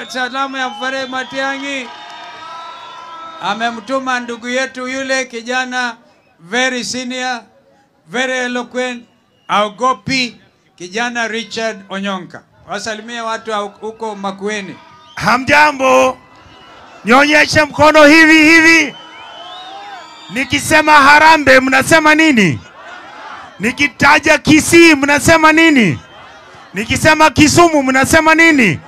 Salamu ya Mfare Matiang'i. Amemtuma ndugu yetu yule kijana very senior, very eloquent, aogopi, kijana Richard Onyonka. Wasalimie watu huko Makueni. Hamjambo, nionyeshe mkono hivi hivi. Nikisema Harambee mnasema nini? Nikitaja Kisii mnasema nini? Nikisema Kisumu mnasema nini?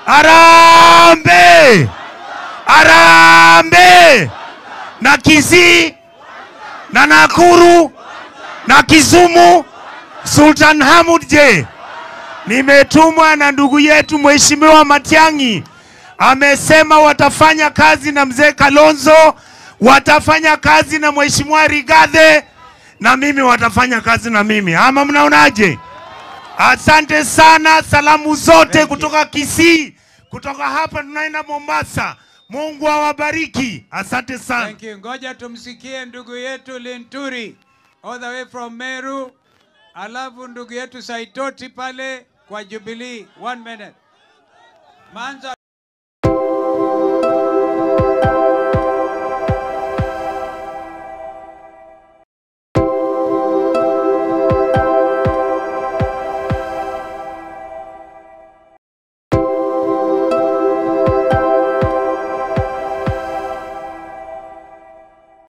Harambee! Harambee! Na Kisii na Nakuru na Kisumu. Sultan Hamud je? Nimetumwa na ndugu yetu Mheshimiwa Matiang'i. Amesema watafanya kazi na Mzee Kalonzo, watafanya kazi na Mheshimiwa Rigathi, na mimi watafanya kazi na mimi. Ama mnaonaje? Asante sana, salamu zote kutoka Kisii, kutoka hapa tunaenda Mombasa. Mungu awabariki. Asante sana. Thank you. Ngoja tumsikie ndugu yetu Linturi all the way from Meru, alafu ndugu yetu Saitoti pale kwa Jubilee. 1 minute. Manza.